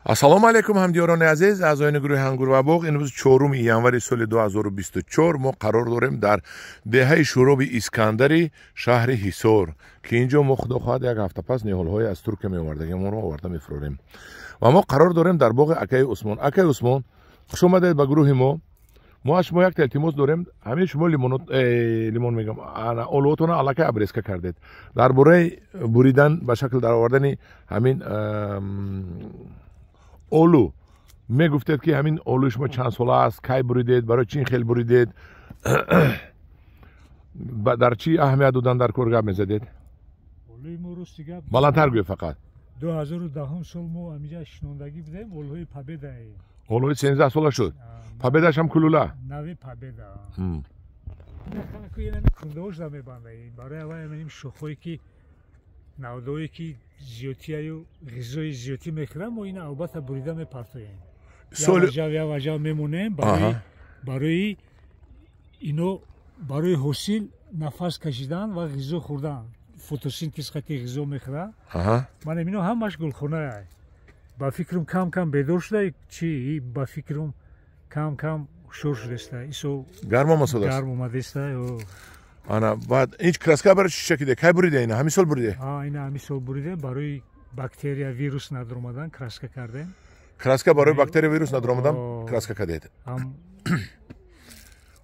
Ассалому алайкум, ҳамдиёрони азиз, аъзоёни гурӯҳи Ҳангур ва боғ. Имрӯз 4 январи соли 2024 мо қарор дорем дар деҳаи Шӯроби Искандари шаҳри Ҳисор, ки инҷо мо, худо хоҳад, як ҳафта пас ниҳолҳое аз Туркия меовардагимонро оварда мефурорем ва мо қарор дорем дар боғи акаи Усмон. Акаи Усмон, хуш омадед ба гурӯҳи мо. Мо аз шумо як илтимос дорем. Ҳамин шумо лимон мегам, олуотона аллакай обрезка кардед. Дар бораи буридан, ба шакл даровардани ҳамин олу мегуфтед, ки ҳамин олуи шумо чанд сола аст, кай буридед, барои чӣ хел буридед, дар чӣ аҳамият додан дар кор гап мезадед? Баландтар гӯед фақат. 2010 сол мо ҳамиҷа шинондагӣ будем, олуҳои Победа. Олуҳои 13 сола шуд, Победашам кулула. Нави Победа кундаошда мебандаем. Барои аввал шохҳое ки навдое ки зиёдтияю ғизои зиёдтӣ мехӯрам, мо ина албатта бурида мепартоем, яважав мемонем барои ино, барои ҳосил, нафас кашидан ва ғизо хӯрдан. Фотосинтез қати ғизо мехӯра. Манам ино ҳамаш гулхонаа. Ба фикрам, кам кам бедор шуда, чи ба фикрам, кам кам ҳушёр шудаста исо. Гарм омасудааст. Гарм омадаста. Ана баъд ин краска барои чӣ шакиде? Кай буриде ина? Ҳамин сол буриде? Ина ҳамин сол буриде, барои бактерия, вирус надромадан краска кардем. Краска барои бактерия, вирус надромадан краска кардед.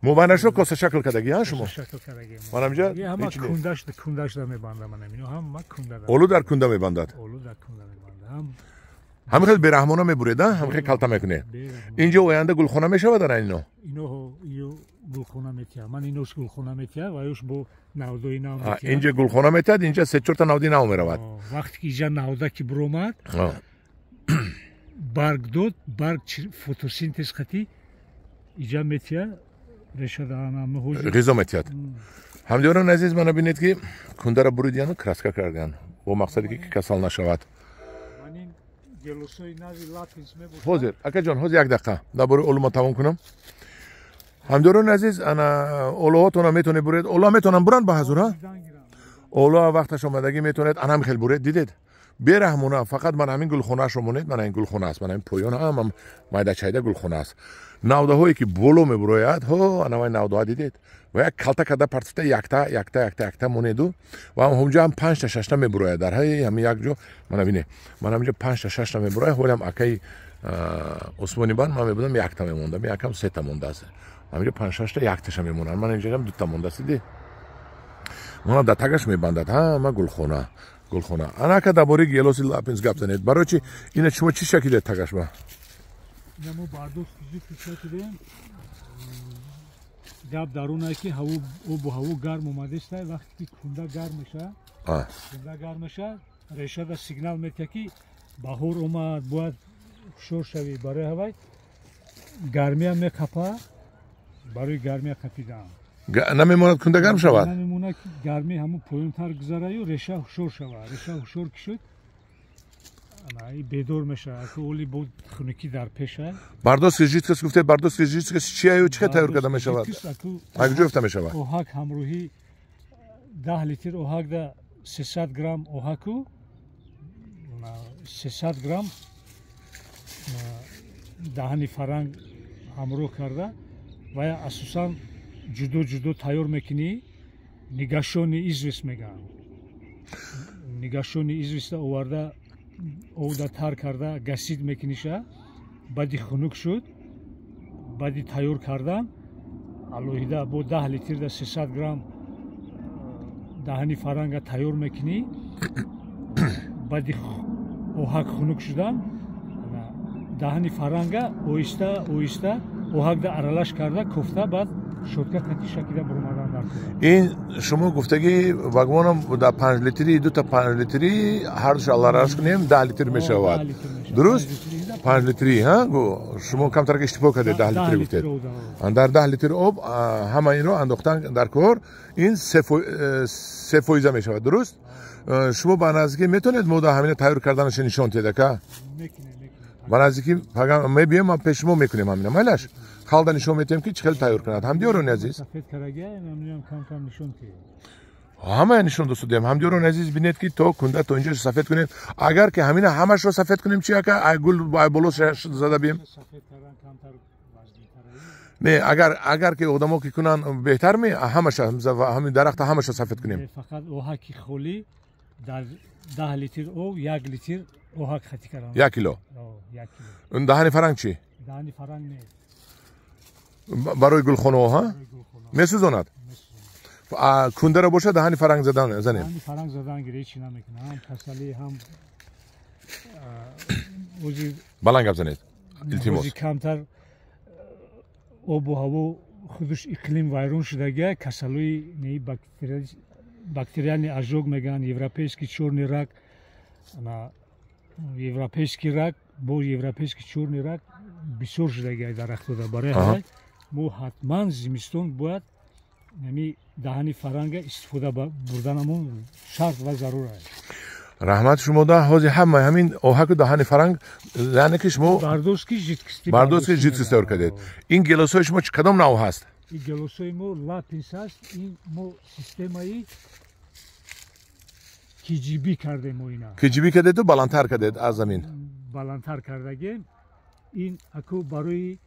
Мубайнашро коса шакл кардаги, а шумо? Ман ҳаминҷа ҳама кундашда мебандам. Манам ино ҳама кунда. Олу дар кунда мебандад. Олу дар кунда мебандад. Ҳамин хел бераҳмона мебуред, а ҳамин хел калта мекунед. Инҷо оянда гулхона мешавад ана ино? Ино гулхона метиҳад. Ман инош гулхона метиҳад ва ёш бо навдои нав. Инҷа гулхона метиҳад, инҷа се чорта навди нав меравад. Вақте ки инҷа навда ки буромад, барг дод, барг фотосинтез қати иҷа метиҳад, ғизо метиҳад. Ҳамдиёрони азиз, мана бинед, ки кундара буридияну краска кардиян бо мақсаде ки касал нашавад. Ҳозир, акаҷон, ҳозир як дақиқа дар бораи олу ман тамом кунам. Ҳамдиёрони азиз, ана олуҳотона метавонед буред. Олуа метавонанд буранд ба ҳазур, олуа вақташ омадагӣ метавонед анам хел буред. Дидед, бераҳмона фақат ман ҳамин гулхонаашро монед. Мана ин гулхона аст, мана ин поён ҳама майдачайда гулхона аст. Навдаҳое ки боло мебурояд, ҳо, анавай навдаҳа дидед, ва як калта карда партифта, якта, якта, якта, якта монеду ва ҳамҷо ҳам панҷта, шашта мебурояд. Дар ҳаи ҳамин як ҷо, мана бине, мана ҳаминҷо панҷта, шашта мебурояд. Ҳолам акаи Усмони бан ман мебудам, якта мемондам, якам сета мондааст. Ҳаминҷо панҷ, шашта, якташа мемонанд. Ман инҷоам дута мондааст, диди, мана дар тагаш мебандад ҳама гулхона, гулхона. Ана, ака, дар бораи гелоси Лапинс гап занед. Барои чи ина шумо чӣ шакиде тагаш ба? Мо бардошт шакидем. Гап дар он ки ҳаво, обу ҳаво гарм омадеста. Вақте ки кунда гарм мешавад, кунда гарм мешавад, решада сигнал метиҳад, ки баҳор омад, бояд ҳушёр шавӣ. Барои ҳавай гармия меқапа, барои гармия қапидан. Намемонад кунда гарм шавад? Намемонад, ки гармӣ ҳамун поёнтар гузараю реша ҳушёр шавад. Реша ҳушёр ки шуд, бедор мешавад. Оли бо хунукӣ дар пеша. Бордоский жидкость гуфте. Бордоский жидкость чия ю, чӣ тайёр карда мешавад, аз куҷо ёфта мешавад? Оҳак ҳамроҳӣ 10 литр оҳакда 300 грамм оҳаку 300 грамм даҳани фаранг ҳамроҳ карда ва асосан ҷудо ҷудо тайёр мекунӣ. Негашённый известь мегӯянд. Негашённый известьа оварда, овда тар карда, гасид мекуниша. Баъди хунук шуд, баъди тайёр кардан, алоҳида бо 10 литрда 300 грамм даҳани фаранга тайёр мекунӣ. Баъди оҳак хунук шудан, даҳани фаранга оҳиста оҳиста оҳакда аралаш карда, кофта, баъд щётка қати шакида буромадан дар. Ин шумо гуфтагӣ, ба гумонам, дар 5 литрӣ, дута 5 литрӣ ҳардуш алараш кунем, 10 литр мешавад, дуруст? 5 литрӣ шумо камтарак иштибоҳ кардед, 10 литрӣ гуфтед. Дар 10 литр об ҳама инро андохтан дар кор, ин 3 фоиза мешавад, дуруст? Шумо ба наздикӣ метавонед мо дар ҳамина тайёр карданаша нишон диҳед, ака? Ба наздикӣ мебием, ман пеши шумо мекунем ҳамина, майлаш? Халда нишон метиҳем, ки чӣ хел тайёр кунад. Ҳамдиёрони азиз. Ҳамая нишон додем. Ҳамдиёрони азиз, бинед, ки то кунда, то инҷо сафед кунем. Агар ки ҳамина ҳамашро сафед кунем, чи, ака? Ай гул, ай боло зада бием? Не, агар ки одамо ки кунанд, беҳтар ме? Ҳамаша, ҳамин дарахта ҳамаша сафед кунем. Фақат оҳаки холӣ, дар 10 литр об 1 литр оҳак хати кардам. 1 кило? 1 кило. Даҳани фаранг чӣ? Даҳани фаранг не. Барои гулхонаҳо, ҳа, месӯзонад. Кундаро боша, даҳани фаранг задан занем. Даҳани фаранг задан гире, ҳеч намекунад, ҳам касалӣ, ҳам ози Баланд гап занед, илтимос. Камтар обу ҳаво худаш иқлим вайрон шудагия, касалои неи бактериальный ожог мегӯянд, европейский чёрный рак, европейский рак, бо европейский чёрный рак бисёр шудагия дарахтода. Барои ҳамин мо ҳатман зимистон бояд ҳами даҳани фаранга истифода бурданамон шарт ва зарур аст. Раҳмат шумода. Ҳозир ҳама ҳамин оҳаку даҳани фаранг, яъне ки шумо бордоский жидкости. Бордоский жидкости тайёр кардед. Ин гелосҳои шумо кадом нав ҳаст? Ин гелосҳои мо Лапинс аст. Ин мо системаи КГБ кардем мо ина. КГБ кардеду баландтар кардед аз замин. Баландтар кардагем. Ин аку барои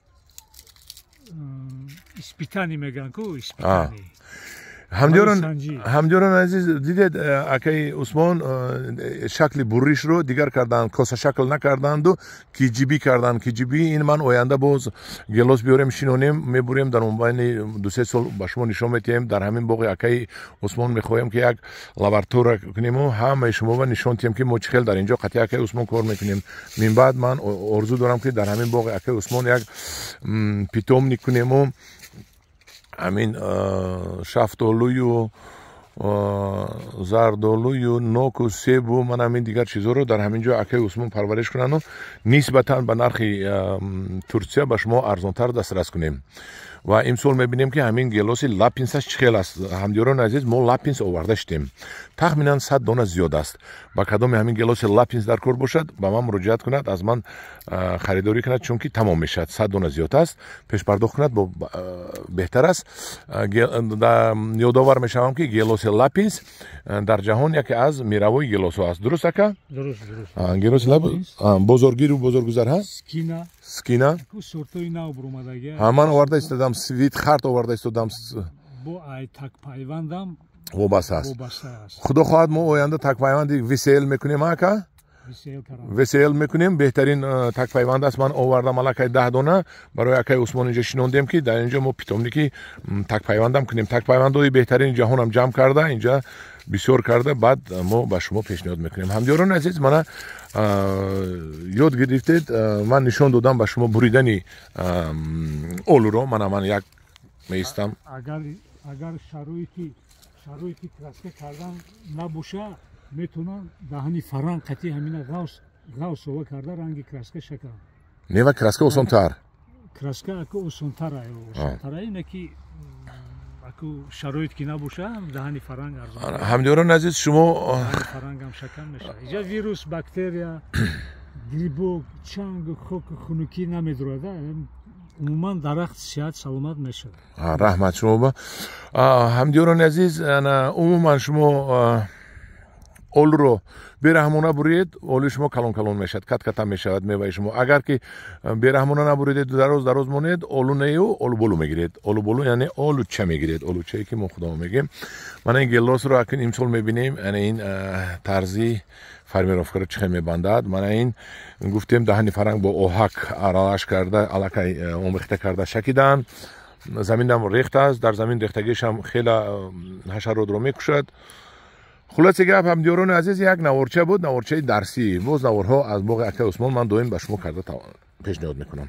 испытание мегӯянд ку, испытание. Ҳамдиёрон азиз, дидед, акаи Усмон шакли буришро дигар карданд, косашакл накарданду КГБ карданд. КГБ ин ман оянда боз гелос биёрем, шинонем, мебурем, дар мобайни 2-3 сол ба шумо нишон метиҳем. Дар ҳамин боғи акаи Усмон мехоҳем, ки як лаборатория кунему ҳамаи шуморо нишон диҳем, ки мо чӣ хел дар инҷо қатъи акаи Усмон кор мекунем. Минбаъд ман орзу дорам, ки дар ҳамин боғи акаи Усмон як питомник кунему ҳамин шафтолую, зардолую, ноку, себу, ман ҳамин дигар чизҳоро дар ҳамин ҷо акаи Усмон парвариш кунанду нисбатан ба нархи Турсия ба шумо арзонтар дастрас кунем. Ва имсол мебинем, ки ҳамин гелоси Лапинсаш чӣ хел аст. Ҳамдиёрони азиз, мо Лапинс оварда шудем, тахминан 100 дона зиёд аст. Ба кадоме ҳамин гелоси Лапинс дар кор бошад, ба ман муроҷиат кунад, аз ман харидорӣ кунад, чунки тамом мешавад. 100 дона зиёд аст, пешпардохт кунад, беҳтар аст. Ёдовар мешавам, ки гелоси Лапинс дар ҷаҳон яке аз мировой гелосҳо аст. Дуруст, ака? Гелоси бозоргиру бозоргузар, ҳа. Скина. Скина. Сортои нав буромадагия. Ман оварда истодам, Свит Харт оварда истодам. Бо ай такпайвандам вобаста аст. Худо хоҳад, мо оянда такпайванди ВСЛ мекунем, ака, ВСЛ мекунем. Беҳтарин такпайванд аст. Ман овардам аллакай 10 дона, барои акаи Усмон инҷа шинондем, ки дар инҷо мо питомники такпайвандам кунем. Такпайвандҳои беҳтарини ҷаҳонам ҷамъ карда, инҷа бисёр карда, баъд мо ба шумо пешниҳод мекунем. Ҳамдиёрони азиз, мана ёд гирифтед, ман нишон додам ба шумо буридани олуро. Мана ман як меистам. Агар шароити краска кардан набоша, метавонанд даҳани фаранг қатъи ҳамина ғавс ғавс ова карда, ранги краска шакан. Нева, краска осонтар. Краска аку осонтара, осонтара ине ки аку шароит ки набоша, даҳани фаранг арзон. Ҳамдиёрони азиз, шумо фарангам шакан мешавад. Иҷа вирус, бактерия, грибок, чангу хоку хунукӣ намедурад. Умуман дарахт сиҳат саломат мешавад. Раҳмат шумо. Ҳамдиёрони азиз, умуман шумо олуро бераҳмона буред, олуи шумо калон калон мешавад, кат ката мешавад меваи шумо. Агар ки бераҳмона набуридед, дароз дароз монед, олу нею олуболу мегиред. Олуболу, яъне олуча мегиред, олучае ки мо худомо мегӯем. Мана ин гелосро акн имсол мебинем, яъне ин тарзи формировкаро чӣ хел мебандад. Мана ин гуфтем, даҳани фаранг бо оҳак аралаш карда, аллакай омехта карда шакиданд. Заминам рехта аст, дар замин рехтагишам хела ҳашаротро мекушад. Хулоси гап, ҳамдиёрони азиз, як наворча буд, наворчаи дарсӣ. Боз наворҳо аз боғи акаи Усмон ман доим ба шумо карда пешниҳод мекунам.